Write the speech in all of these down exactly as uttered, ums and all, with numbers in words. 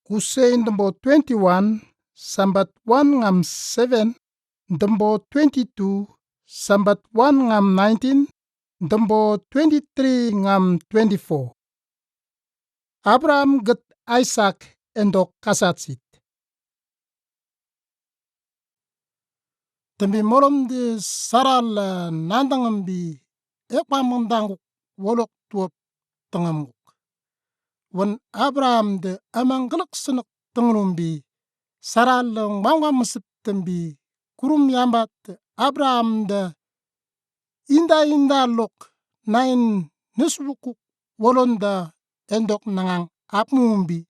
Kusén dëmbo twenty-one, sambat one ngam seven, dëmbo twenty-two, sambat one ngam nineteen, dëmbo twenty-three ngam twenty-four. Abraham gët Aisak endok kasat sit. Tømbi molom di Sara la nandangam bi ekpam ngandang guk wolok tuwap tangam guk. Wun Abraham di amang gülak sünük tangrum bi Sara la ngwangwa msip tømbi kurum yambat Abraham di inda inda lok nain nuswukuk wolonda endok nangang apmum bi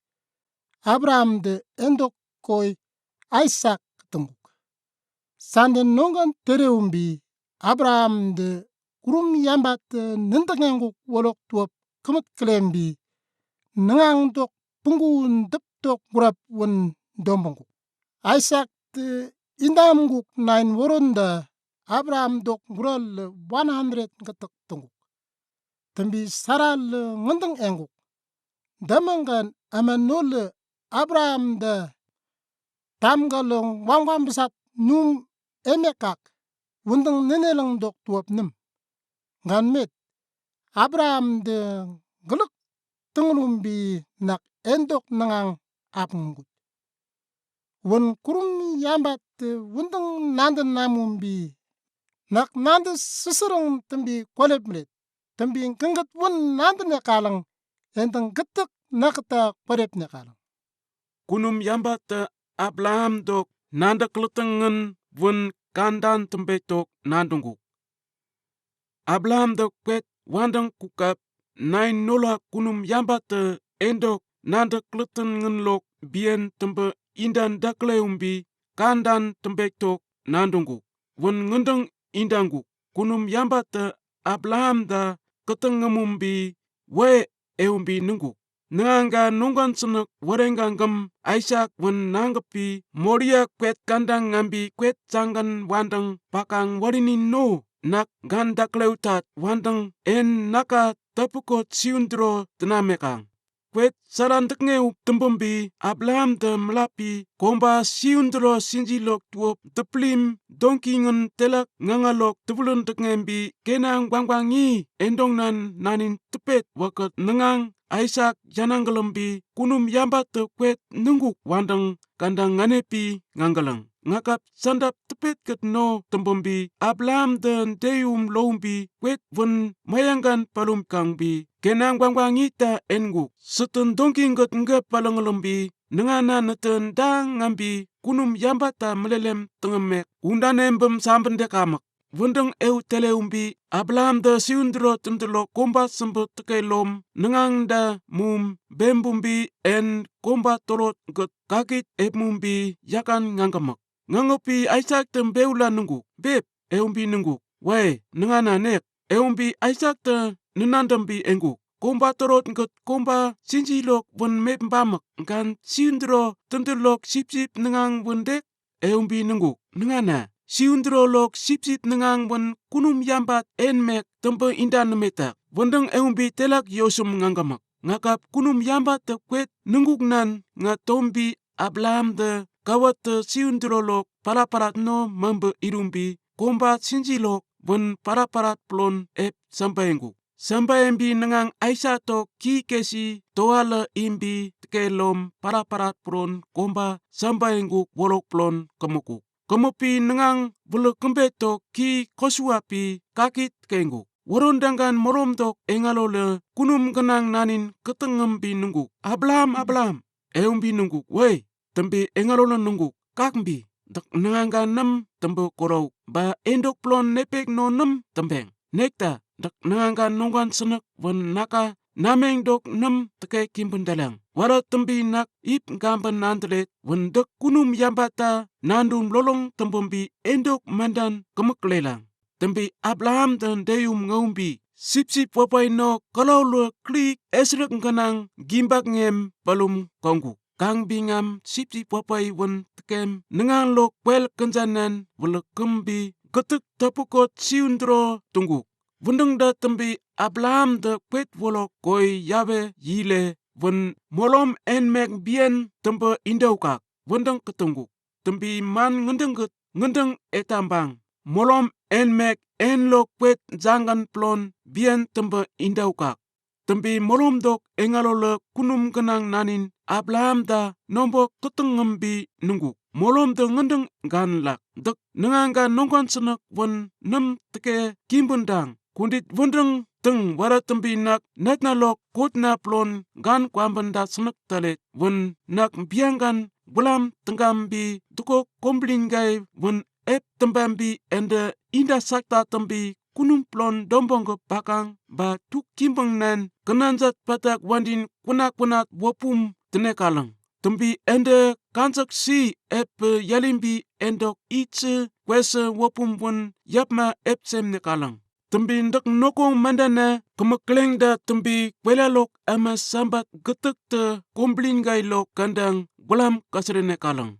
Abraham di endok koi Aisak tanguk. Sande nonggan terewum bi Abraham di kurum yambat nindang enguk wolok tuwap kemut kelem bi nangang dok punggu ndep dok gurap wun dombonguk. Aisak di indam guk nain woronda Abraham dok gural one hundred ngetek tanguk. Tømbi Sara la ngandang enguk. Damanggan aman nole Abraham da tamga la ngwangwa msat num emekak wundang nenelang dok tuwap nüm. Ngan met Abraham di gülak tangrum bi nak endok nangang apngut. Wun kurum yambat wundang nanda namum bi nak nanda sisirang tømbi kwalep mlet. Tømbi ngkangkët wun nanda nekalang endang gëtëg nakta kwalep nekalang. Kunum yambat Abraham dok nanda klütang ngin wun kandan tømbe dok nandanguk. Abraham dok kwet wandang kukap nain nola kunum yambat endok nanda klütang ngin lok bien tømbe indan daklewum bi kandan tømbe dok nandanguk. Wun ngandang indanguk. Kunum yambat Abraham da katang ngamum bi we ewum bi nanguk. Nanganga nonggan sünük warengga ngam Aisak wun nangkap bi Moria kwet kandang ngam bi kwet sanggan wandang pakang warinin no nak gan daklew tat wandang en naka tapukot siundro tena mekang. Kwet saran dëkngew tembem bi Abraham da mlap bi komba siundro sinji lok tuwap teplim dongki ngin telak nganga lok tebulun dëkngem bi kenang bangbangi endongnan nanin tepet wakat nangang Aisak yanang kelem bi kunum yambat kwet nanguk wandang kandang ngane bi ngang keleng. Ngakap sandap tepet ket no tembem bi Abraham da ndeyum loum bi kwet wun mayanggan palum kang bi kenang bangbangi ta enguk. Seten dongki nget nge paleng kelem bi nangana neten dang ngam bi kunum yambat ta melelem tengemek undanem bem samben dekamek. Wundang ew telewum bi Abraham da siundro tendulok komba sembe tekelom nangang da mum bembum bi en komba tolot nget kakit epmum bi yakan ngang kemek. Ngangop bi Aisak da mbewla nanguk beb ewum bi nanguk. Wai nangana nek ewum bi Aisak da nenandem bi enguk. Komba tolot nget komba sinji lok wun mep mbamek ngan siundro tendulok sipsip nangang wun dek ewum bi nanguk. Nangana siundro lok sipsip nangang wun kunum yambat en mek tembe indan nemetak. Wundang ewum bi telak yosum ngang kemek. Ngakap kunum yambat da kwet nanguk nan nga tom bi Abraham da kawat da siundro lok paraparat no mambe irum bi komba sinji lok wun paraparat pelon ep sambai enguk. Sambai em bi nangang Aisak tok ki kesi toala im bi tekelom paraparat pelon komba sambai enguk wolok pelon kemekuk. Kemep bi nangang bele kembe tok ki kosuap bi kakit tekenguk. Woron danggan molom tok engalole kunum kenang nanin ketengem bi nanguk. Abraham, Abraham. Ewum bi nanguk. Wai. Tembe engalole nanguk. Kakmbi. Dak nanganga nem tembe korouk. Ba endok pelon nepek no nem tembeng. Nekta. Dak nanganga nonggan senek wun naka nameng dok nem teke kimben dalang. Wara tembi nak ip ngamben nandelet wun dek kunum yambat ta nandum lolong tembem bi endok mandan kemek lelang. Tembi Abraham da ndeyum ngaum bi sipsip wapai no kalaule klik esrek ngenang gimbak ngem palum kongkuk. Kang bi ngam sipsip wapai wun tekem nangang lok kwel kenjanan wele kem bi getek tapukot siundro tungkuk. Wundang da tembi Abraham da kwet wolok koi yawe yile wun, mölom en mek biyien tømpe indeu kak, wundang ketengkuk. Tømbi man ngundang gët, ngundang etam bang, mölom en mek enlok kwet zangkan pelon biyien tømpe indeu kak. Tømbi mölom dok engalole kunum kenang nanin Abraham da nömbö ketengem bi nungkuk. Mölom de ngundang gan lak. Dek nenganga nongkan senek wun nem teke kimbendang. Kundit wundang teng ware tømbi nak netnalok kotna pelon gan kwamben da senek talet wun nak biangkan bulam tengkam bi dukok komblin gai wun ep tembam bi ende inda sakta tømbi kunum pelon dombong ke bakang ba tuk kimbang nen kenanzat patak wandin kunak kunat wopum tene kalang. Tømbi ende kansak si ep yalimbi endok itse kwese wopum wun yapma ep semne kalang. Tømbi ndek nokong mandane kemekleng da tømbi kwelalok eme sambat getek te komblin gai lok kandang bulam kasrene kalang.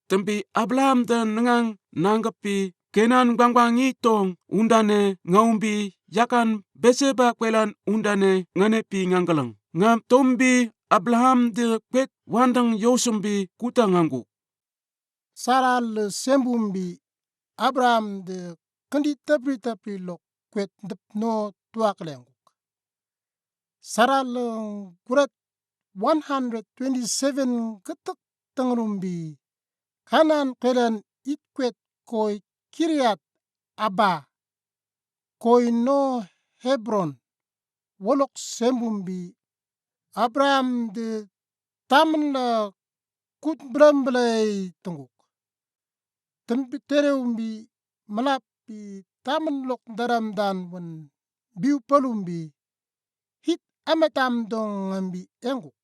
Tømbi Abraham de nengang nangkepi Kenan gwangwang ngi tong undane ngaumbi yakan Beseba kwelan undane nganepi ngangeleng. Ngam tombi Abraham de kwet wandang yosumbi kuta ngangkuk. Sara le sembumbi Abraham de kendi tapri tapri lok kwet dep no tuak lengkuk. Sara le guret one hundred twenty-seven getek tengrumbi Kanan kwelan it kwet koi Kiriat Arba, koi no Hebron, wolok sembumbi Abraham de tamla kut belam belai tengkuk. Tømbi terumbi melappi tamlok daramdan wun biu palumbi Hit ametam dong ngambi engkuk.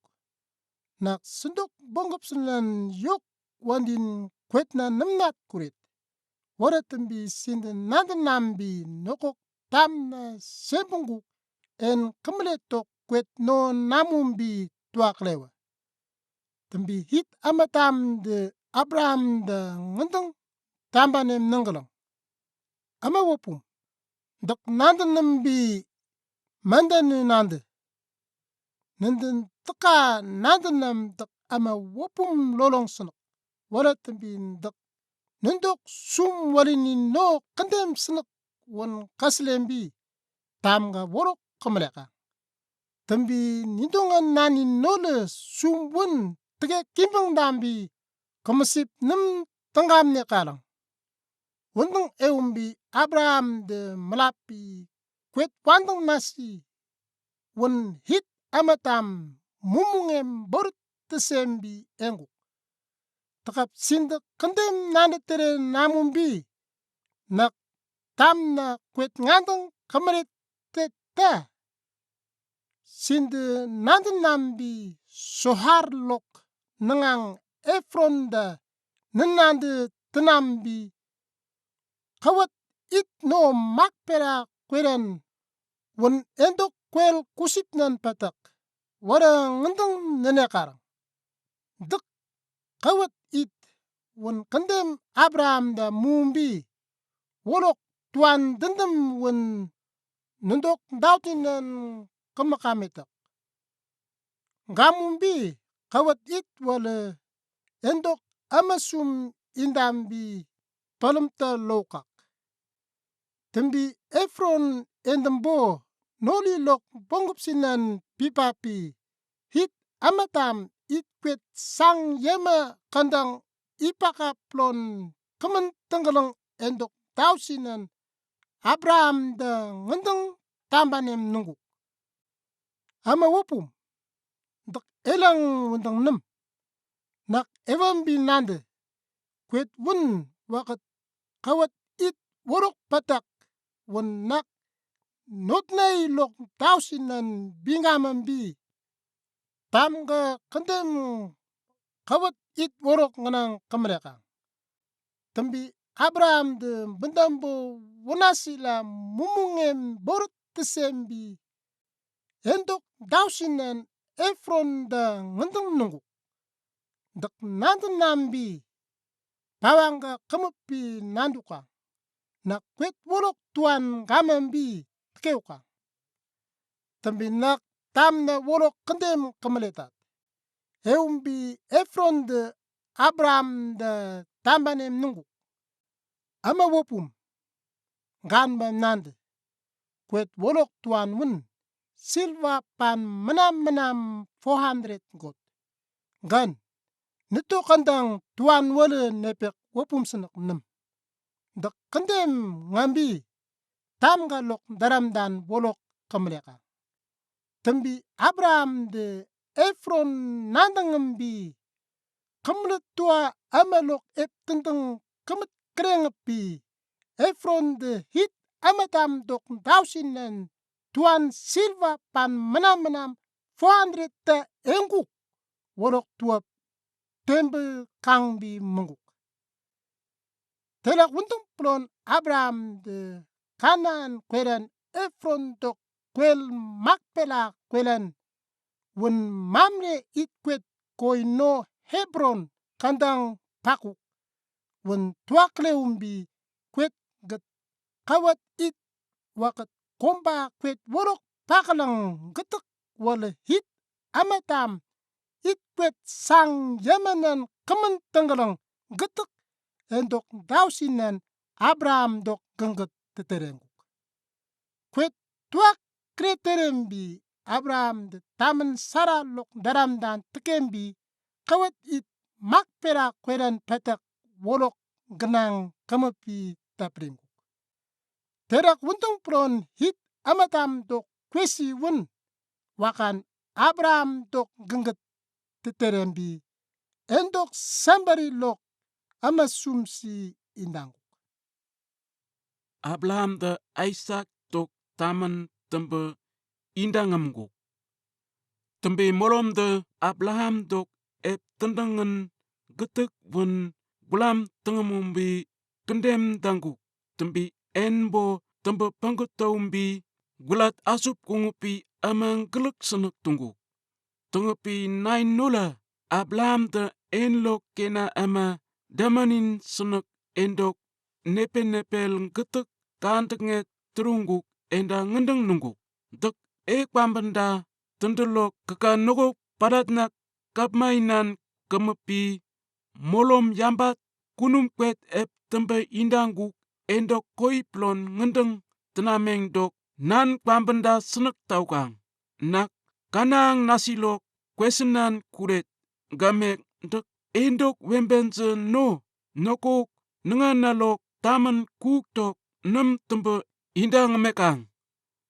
Nak sendok bongkep senan yok wandin kwet na nemnat kurit. Wara tømbi sinde nande nambi nokok tamna sembungkuk en kemele tok kwet no namumbi tuak lewa. Tømbi hit ametam de Abraham de ngandang tambanem nengkeleng. Ame wopum. Dek nande nembi mande ne nande. Nende teka nande nem dek ame wopum lolong senek. Wala tømbi dek nendok sum wali ni no kendem senek wan kaslem bi. Tamga worok kemeleka. Tømbi nindongan nani nole sum wan teke kimbang dambi kemesip nem tengam ne kalang. Wendeng eumbi Abraham de melapi kwet wandeng nasi wan hit ametam mumungem borut tesembi engkuk. Tekap sinde kendem nande tere namumbi nak tamna kwet ngandeng kemeret teta. Sinde nande nambi Sohar lok nengang Efron da nenande tenambi kawet it no Makpela kweran wan endok kwel kusip nan patak wara ngandeng nene karang. Dek kawet it wan kendem Abraham da mumbi wolok tuan dendem wan nendok dauti nan kemekametak. Ngamumbi kawet it wale endok amesum indambi palem ta lokak. Tømbi Efron endembo noli lok bongkep sinan pipapi hit ametam it kwet sang yema kandang ipakap lon kemen tengkeleng endok dausinan Abraham da ngandeng tambanem nengkuk. Ame wopum dek elang wendeng nem. Nak ewambi nande kwet wan waket kawet it worok patak wan nak notnai lok dausinan bingamambi. Tamga kendem kawet it worok ngenang kemeleka. Tømbi Abraham de bendambo wanasi la mumungem borut tesembi endok dausinan Efron da ngandeng nengkuk. Dek nande nambi pawangga kemepi nandukang. Nak kwet wolok tuan ngamambi tekewkang. Tømbi nak tamnv wolok kandem kamletat. Ewumbi Ephron de Abraham de tamanem nungkuk. Ema wepum gan ba nande, kwet wolok tuan wun silver pan menam menam four hundred got. Gan nitu kandang tuan wale nepek wepum sinak nem. Dak kandem ngambi tamga lok daramdan wolok kamleka. Tembi Abraham de Ephron nandang ngambi kamlet tua ema lok ep tendang kamit kereng pi. Ephron de Hit ema tam dok dausinan tuan silver pan menam menam four hundred ta engkuk wolok tuap tembe kangbi mengkuk. Telak wundung pelon Abraham de Kanaan kwelan Ephron dok kwel Makpela kwelan wun Mamre it kwet koino Hebron kandang pakuk. Wun tuak lewumbi kwet get kawat it wakat komba kwet wolok pakalang getek wale Hit ema tam it kwet sang yemanan kemen tengkelang getek endok dausinan Abraham dok gengget teterengkuk. Kwet tuak kreterembi Abraham de taman Sara lok daramdan tekembi kawat it Makpela kwelan petak wolok genang kemepi taprengkuk. Terak wundung pelon Hit ema tam dok kwesi wun wakan Abraham dok gengget teterembi endok sambari lok ema sumsi indangkuk. Abraham de Isak dok taman tembe indangemkuk. Tembi molom de Abraham dok ep tendangin getek wun gulam tengemumbi kendem dangkuk. Tembi en bo tembe pangketaumbi gulat asup kungupi ema ngelek senek tungkuk. Tengepi nai nola Abraham de en lok kena ema damanin senek endok nepe-nepel getek kanteknget terungkuk enda ngendeng nungkuk. Dek e kwambenda tendelok keka nokok padatnak kapmainan kemepi molom yambat kunum kwet ep tembe indangkuk endok koi pelon ngendeng tenameng dok nan kwambenda senek taukang. Nak kanang nasilok kwesenan kuret gamek dek endok wemben se no nokok nengana lok taman kuktok nem tembe indangemekang.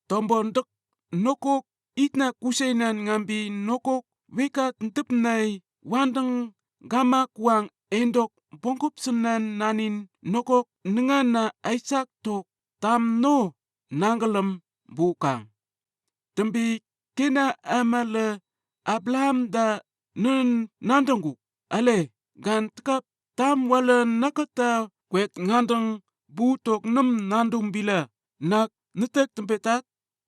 Tombon dek nokok itna kuseinan ngambi nokok wekat ntepnai wandang gama kuang endok bongkop senan nanin nokok nengana Isak tok tam no nangkelem bukang. Tembi kena ema le Abraham da nen nandangkuk. Ale gan tekap tam wale nakata kwet ngandang butok nem nandung bila nak netek tempetat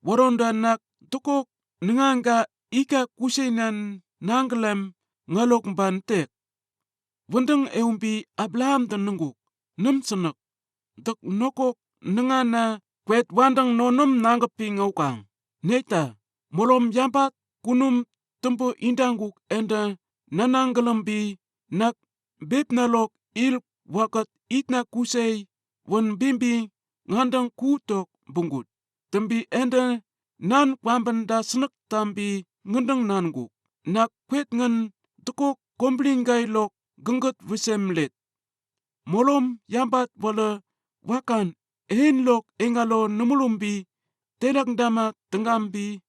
waronda nak tekok nenganga ika kuseinan nangkelem ngalok ban tek. Wendeng eumbi Abraham da nengkuk nem senek dek nokok nengana kwet wandang nonem nangkepi ngaukang. Neta molom yambat kunum tembe indangkuk enda nanangkelembi nak bepnalok ilk waket itna kusei wen bimbi ngandang kutok bungkut. Tembi enda nan kwambenda senek tambi ngendeng nangkuk. Nak kwet ngen tekok komblin gailok gengket wesem let. Molom yambat wale wakan en lok engalo nemulumbi telak dama tengambi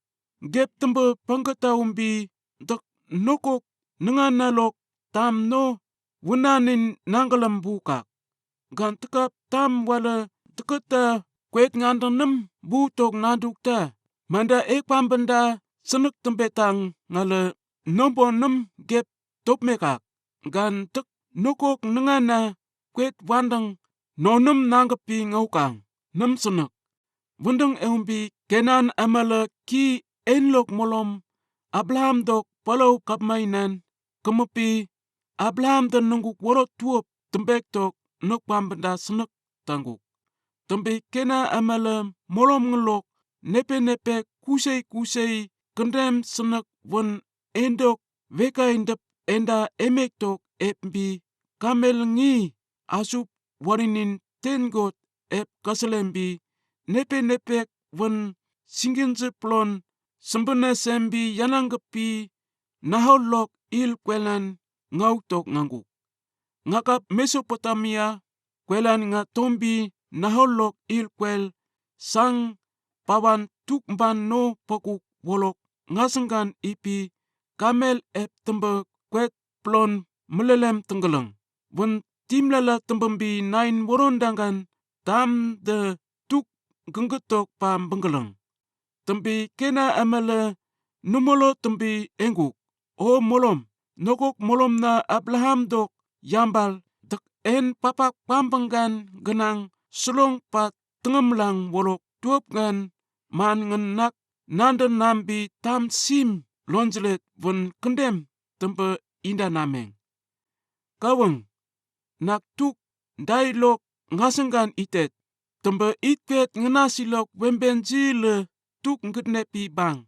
gep tembe pangketaumbi dek nokok nengana lok tam no wenanin nangkelem bukak. Gan tekap tam wale teketa kwet ngandang nem butok nandukta manda e kwambenda senek tempetang ngale nombo nem gep topmekak. Gan dek nokok nengana kwet wandang nonem nangkepi ngaukang nem senek. Wendeng eumbi Kanaan ema le ki en lok molom Abraham dok palau kapmainan kemepi Abraham da nengkuk wolo tuop tembek tok ne kwambenda senek tangkuk. Tembi kena ema le molom ngelok nepe-nepe kusei-kusei kündem sünük wün endok wekai dep enda emek tok eppi kamel ngi asup warinin ten got ep kasalembi nepe nepek wün singinsi pulon sümbünü sembi yanangkepi Nahor lok il kwelan ngauk tok ngangkuk. Ngakap Mesopotamia kwelan ngatombi Nahor lok il kwel sang pawan tuk ban no pokuk wolok ngasangkan ipi kamel ep tümbü kwet pulon mülelem tüngkülüng. Wün timlala tümbümbi nain worondangan tam de tuk genggetok pa bengkelüng. Tümbi kena emele numolo tümbi enguk. O molom, nokok molom na Abraham dok yambal dak en papak pambenggan genang sulong pa tengem lang wolok tuop ngan man ngen nak nanda nambi tam sim lonjelet wün kendem tümbi inda nameng. Kawang, nak tuk dai lok ngasenggan itet, tümbi itpet ngenasi lok wemben ji le tuk ngetnepi bang.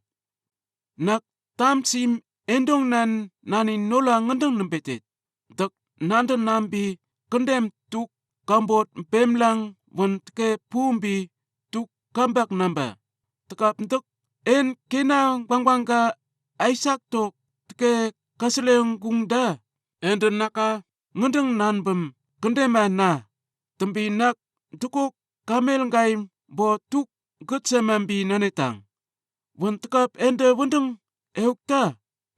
Nak tam sim endong nan nani nola ngendeng nembetet. Dak nanda nambi kendem tuk kambot bemlang wün teke pumbi tuk kambak namba. Tekap ndek en kena bangwangga Aisak tok teke kaseleng gungda. Ende naka ngendeng nanbem kendema na. Tümbi nak dukuk kamel ngai bo tuk getsemambi nanetang. Wün tekap ende wündeng eukta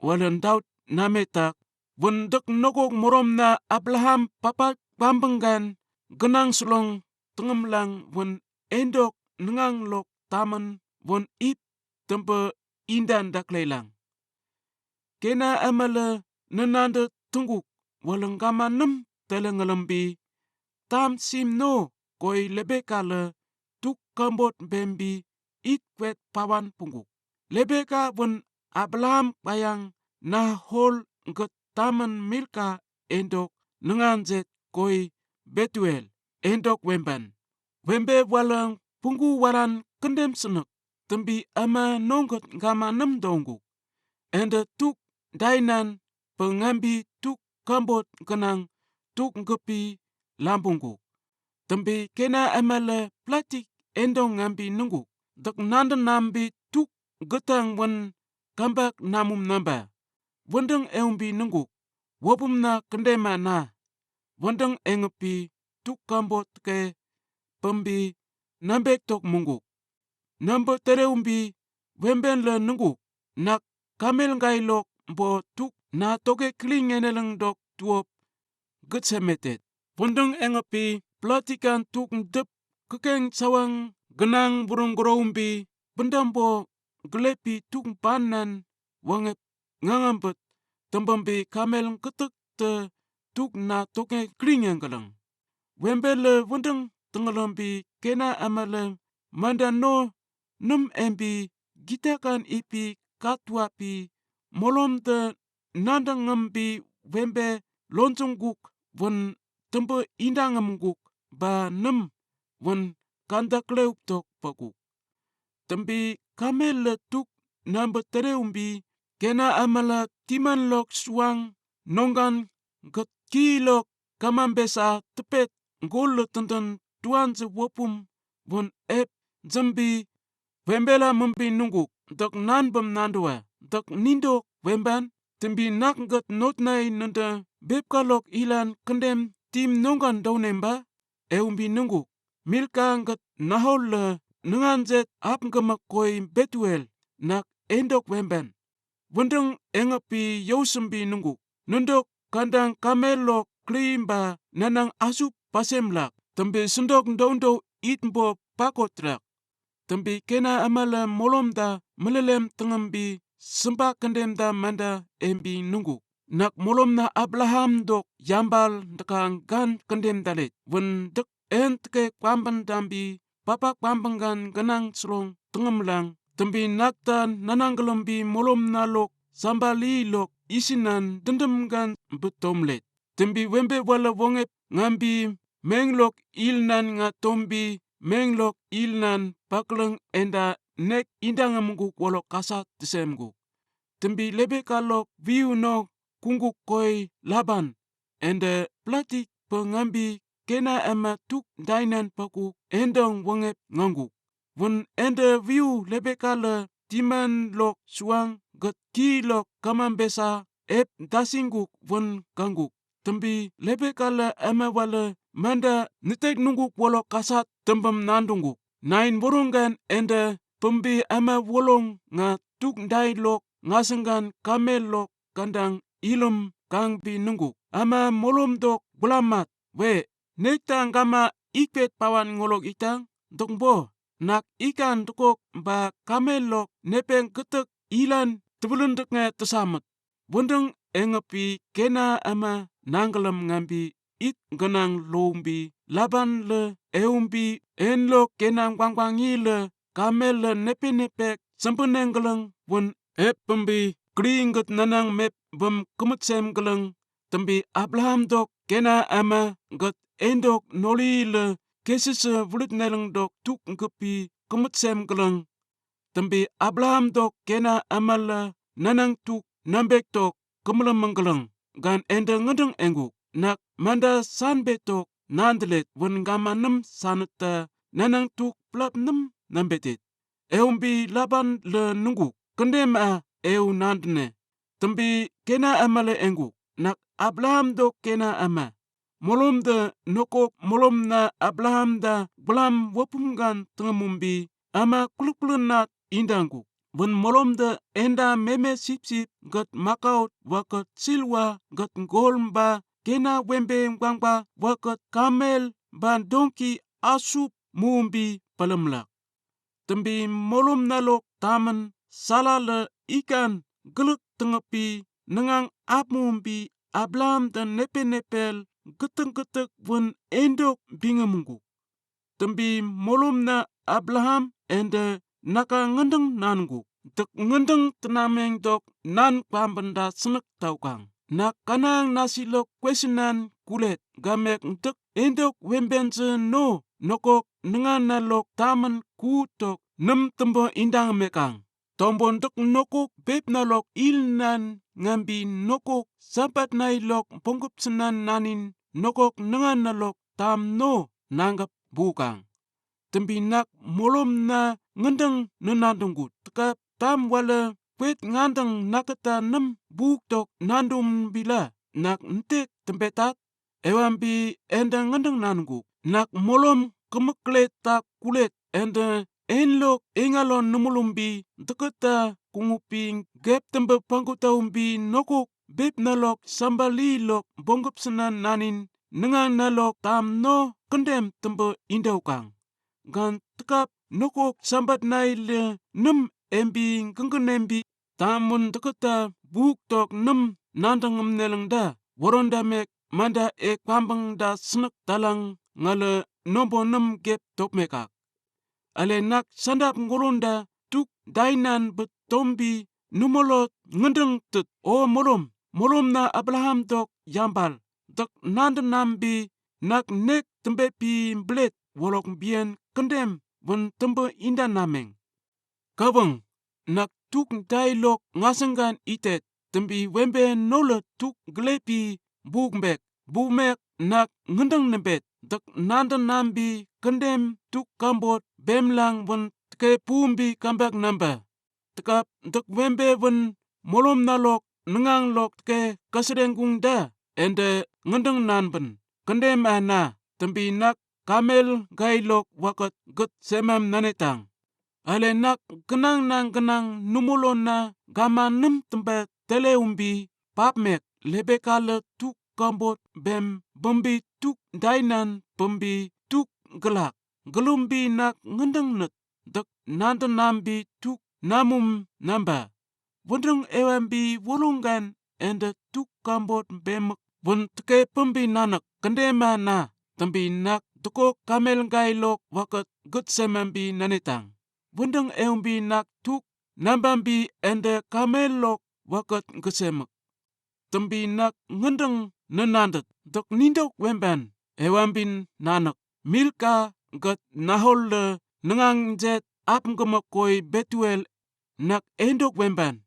walen daut nametak. Wün dek nokok morom na Abraham papak pambenggan genang sulong tengem lang wün endok nengang lok tamen wün ip tümbi indan daklelang. Kena emele nenande tengkuk walen gama nem tele ngelembi tam sim no koi Lebeka le tuk kambot bembi it kwet pawan pungkuk. Lebeka wün Abraham payang Nahor nget tamen Milka endok nengan zet koi Betuel endok wemban. Wembe walang pungku walan kendem senük tümbi ama nongket gama nem dongkuk. Ende tuk dainan pe ngambi tuk kambot genang tuk ngepi lampungkuk. Tümbi kena emele platik endong ngambi nengkuk. Dak nanda nambi tuk getang wün kambak namum namba. Wündeng eumbi nengkuk. Wopum na kendema na. Wündeng engepi tuk kambot ke pembi nambek tok mungkuk. Nambek tereumbi wemben le nengkuk. Nak kamel ngai lok bo tuk na toke kling eneleng dok tuop getsemetet. Wündeng engepi platikan tuk ndep kekeng sawang genang burung geroumbi bendambo gelepi tuk banan wangep ngangambet tembembi kamel ngetek te tuk na toke kling engeleng. Wembe le wündeng tengelembi kena emele manda no nem embi gitakan ipi katwapi molom te nanda ngembi wembe lonjong guk wün tembe inda ngem guk ba nem wün kanda kleup tok paguk. Tembi kamel le tuk nambet tereumbi kena emele timan lok suang nonggan nget ki lok kamambesa tepet ngol le tenden tuan ze wopum wün ep zembi wembela membi nengkuk. Dek nanbem nanduwa dek nindok wemban tembi nak nget notnai nende bepka lok ilan kendem tim nonggan doonemba. Eumbi nengkuk Milka nget Nahor le nengan zet ap ngemek koi Betuel nak endok wemban. Wündeng engepi yousembi nengkuk nendok kandang kamel lok klimba nanang asup pasemlak tembi sendok ndondoo itmbo pakotrak. Tembi kena emele molom da melelem tengembi semba kendem da manda embi nengkuk. Nak molom na Abraham dok yambal deka ngan kendem dalet wün dek en teke kwamben dambi papa kwamben gan genang selong tengemlang tembi nak da nanang gelembi molom na lok sambali lok isinan dendem gan betomlet. Tembi wembe wala wongep ngambi menglok ilnan ngatombi menglok ilnan pakleng enda nek indangem guk wolo kasat tesem guk. Tümbi Lebeka lok wiyu no kunguk koi Laban, ende platik pe ngambi kena ema tuk dainan pakuk endong wangep ngangkuk. Wun ende wiyu Lebeka le timan lok suang gët ki lok kamam besa ep dasingkuk wun kangkuk. Tümbi Lebeka le ema wale manda nitek nungkuk wolo kasat tembem nandungkuk. Nain wurunggan ende pembi ema wulung nga tuk dai lok ngasenggan kamel lok kandang ilum kangbi nungkuk. Ema molom dok bulamat we nekta ngama ikpet pawan ngolok itang dongbo nak ikan dukok ba kamel lok nepeng ketek ilan tebelen deknge tesamut. Wundeng engepi kena ema nangkelem ngambi it genang lombi Laban le eumbi en lok kena ngwangwangi le kamel le nepe nepek sempeneng keleng wun ep pembi kring gët nanang mep bem kemetsem keleng. Tümbi Abraham dok kena ema gët endok noli le kesese wulit neleng dok tuk gepi kemetsem keleng. Tümbi Abraham dok kena ema le nanang tuk nambek dok kemelem mengkeleng gan ende ngedeng engkuk nak manda sanbe dok nandelet wun ngama nem saneta nanang tuk pelap nem nambetet. Eumbi Laban le nungkuk kendem a eu nandene. Tümbi kena ema le engkuk nak Abraham dok kena ema molom de nokok molom na Abraham da bulam wapumgan tengemumbi ema kuluk kuluk nat indangkuk. Wun molom de enda meme sipsip gët makaut wakët silwa gët ngolmba kena wembe ngwangba wakët kamel ba dongki asup mumbi palemlak. Tümbi molom nalok tamen sala le ikan gelek tengepi nengang apmumbi Abraham de nepe nepel getek getek wun endok bingemengkuk. Tümbi molom na Abraham ende naka ngedeng nangkuk. Dek ngedeng tenameng dok nan kwamben da senek taukang. Nak kanang nasilok kwesinan kulet gamek dek endok wemben se no nokok nengan nalok tamen ku dok nem tembo indang mekang. Tombon dek nokok bep nalok ilnan ngambi nokok Sabat nailok bongkep senan nanin nokok nengan nalok tam no nangkep bukang. Tümbi nak molom na ngedeng nenandung kut tekap tam wale kwet ngandeng naketa nem buk dok nandung bila nak ntek tembetat. Ewambi ende ngedeng nangkuk nak molom kemeklet tak kulet ende enlok engalon numulumbi deketa kungupi gep tembe pangkutaumbi nokuk bep nalok sambalilok bongkep senan nanin nengang nalok tam no kendem tembe indaukang. Gan tekap nokuk Sabat naile nem embi kengkenembi tamun deketa buk dok nem nandengem nelengda woronda mek manda e kwambengda senek talang ngale nombo nem gep tokmekak. Ale nak sandap ngolonda tuk dainan betombi numolot ngedeng tet o molom, molom na Abraham dok yambal dek nande nambi nak nek tembepi belet wolok bien kendem wen tembe inda nameng. Kawang nak tuk dailok ngasenggan itet tembi wembe nole tuk glepi bukmek bumek nak ngedeng nembet dek nande nambi kendem tuk kambot bemlang wen teke pumbi kambak namba. Tekap dek wembe wen molom nalok nenganglok teke kaserengkung da ende ngedeng nanben kendem a na tembi nak kamel gailok waket ged semam nanetang. Ale nak genang nang genang numulon na gama nem tembe teleumbi papmek Lebeka le tuk kambot bem bembi tuk dainan bembi tuk gelak gelumbi nak ngedeng net dek nande nambi tuk namum namba. Wendeng ewambi wolunggan ende tuk kambot bemek wen teke pembi nanek kendem a na tembi nak dekok kamel gailok waket ged semambi nanetang. Wendeng ewambi nak tuk nambambi ende kamellok waket ged semek. Tembi nak ngedeng nenandet dek nindok wemban ewambin nanek Milka ged Nahor le nengang jet apm kemøg koi Betuel nak endok wemban.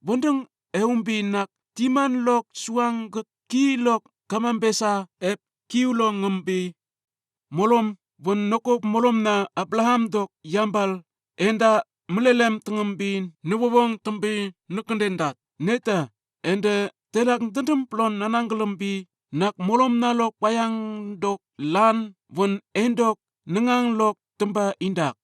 Wundang eumbi nak Timan lok suwang gët ki lok kamambesa ep kiu lok ngümbi molom, wun nokop molom na Abraham dok yambal enda mülelem tengem bi newawang tembi nükenden dat. Neta, ende telak dendem plon nanang kelem bi nak molom na lok wayang dok lan wun endok nengang lok temba indak.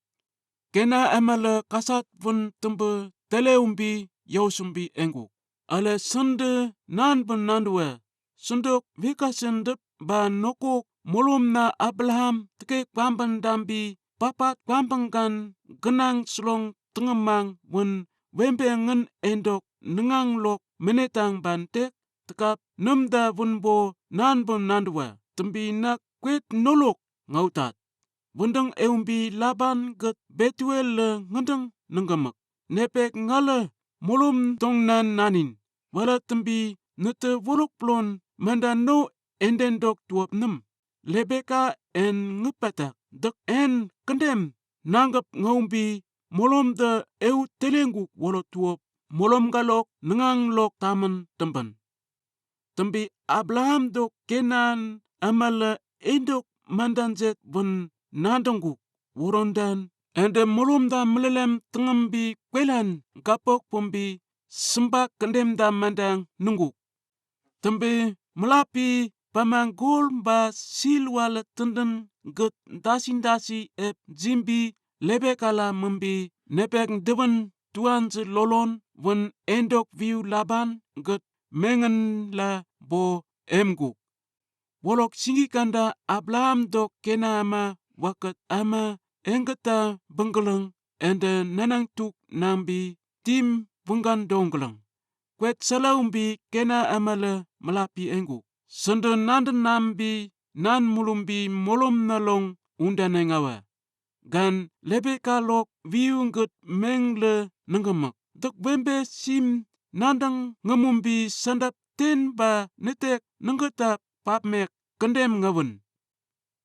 Kena amale kasat wun tembe tele umbi yausumbi enguk. Ale sende nan wun nanduwe. Sendok wikasen dep ba nokok molom na Abraham teke kwamben dambi papat kwamben gan genang selong tengemang wun wembe ngen endok nengang lok menetang ban tek tekap nemda wunbo nan wun nanduwe. Tembi nak kwet nolok ngautat. Wundang eumbi Laban gët Betuel le ngedang nengkemek. Nepek ngale molom dong nan nanin. Wala tembi nete wolok plon manda no enden dok tuwap nem. Lebeka en ngepatak dek en kendem nangkep ngaumbi molom de eu telenguk wolo tuwap molom kalok nengang lok tamen temben. Tembi Abraham dok Kenan amale endok mandan zet wun nandenguk. Worondan ende molom da melelem tengem bi kwelan kapok pembi sembak kendem da mandang nenguk. Tembi melapi pamang gol ba sil wala tenden gët dasi-dasi ep zimbi Lebeka la membi nepek dewen tuan ze lolon wun endok wiu Laban gët mengen la bo emguk. Wolok singi kanda Abraham dok Kena ama waket ama engketa bengkeleng ende nanang tuk nambi tim wengkan dongkeleng. Kwet selaumbi Kena amale melapi enguk. Sende nanden nambi nan mulumbi molom na long undane ngawe. Gan Lebeka lok wiu nget meng le nengkemek. Dek wembe sim nandang ngemumbi sandap ten ba netek nengketa papmek kendem ngawen.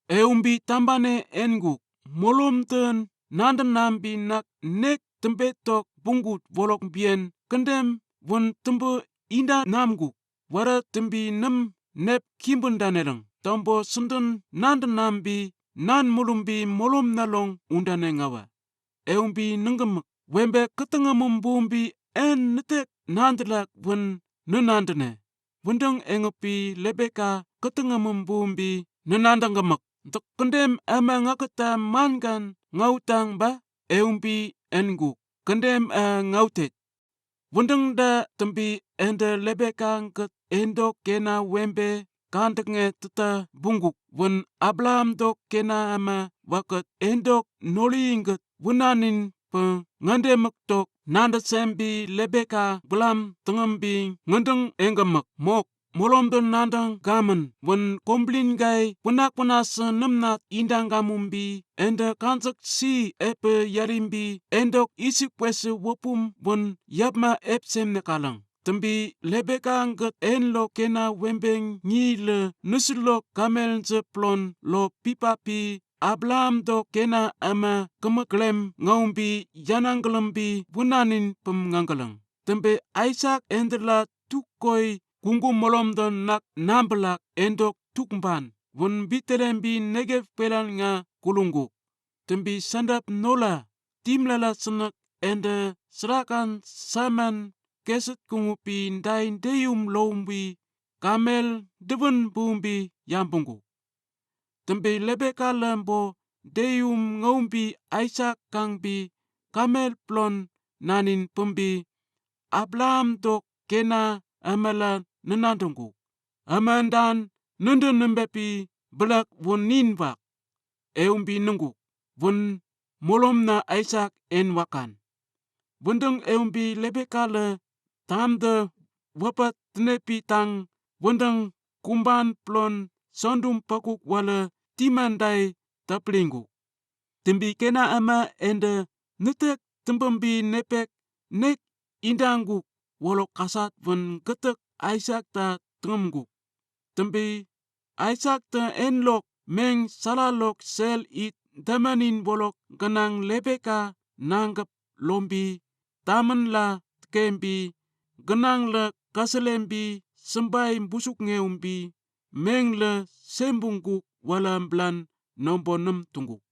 Eumbi tambane enguk, molom ten nanden nambi nak nek tembe tok bungut wolok bien kendem wun tembe inda namguk. Wara tembi nem nep kimbun daneleng. Tombo senden nanden nambi nan mulumbi molom na long undane ngawe. Eumbi nengkemek wembe ketenge mem bumbi en netek nandelak wun nenandene. Wundang engepi Lebeka ketenge mem bumbi nenandang kemek. Dek kendem ama ngaketa mangan ngautang ba eumbi enguk. Kendem a ngautet. Wundang da tembi ende Lebeka nget endok Kena wembe kandek nge teta bunguk wun Abraham dok Kena ama waket endok noli nget wunanin pe ngandemek tok nande sembi Lebeka bulam tengem bi ngedang engkemek mok. Molom den nandang gamen wun komblin gai punak punase nemnat indang gamum bi ende kansek si epe yarim bi endok isik pwese wopum wun yapma ep sem nekalang. Tembi Lebeka nget en lok Kena wembeng ngi le nusulok kamel nze plon lo pipapi Abraham dok Kena ama kemeklem ngaumbi yanang kelembi wunanin pem ngangelang. Tembe Aisak endela tuk koi kungku molom den nak nambelak endok tukmban wun bitelembi Negeb pelan nga kulungkuk. Tembi sandap nola timlala senek ende serakan saman keset kungupi ndai ndeyum loumbi kamel dewen bumbi yambungkuk. Tembi Lebeka lembo deyum ngaumbi Aisak kangbi kamel plon nanin pembi Abraham dok Kena amela nenandengkuk. Amandan nende nembepi belak wun nin wak. Eumbi nengkuk wun molom na Aisak en wakan. Wendeng eumbi Lebeka le tamde wapat tenepi tang wendeng kumban plon sondum pakuk wale timan dai taplingkuk. Tembi Kena ama ende netek tembembi nepek nek indangkuk wolok kasat wen ketek Aisak ta tengemkuk. Tembi Aisak te en lok meng sala lok sel it tamanin bolok kənang Rebeka nangkap lombi, tamän la kembi, kənang la kasalembi, symbai busuk ngeumbi, meng la sempung kuk wala plan nömbo nüm tungkuk.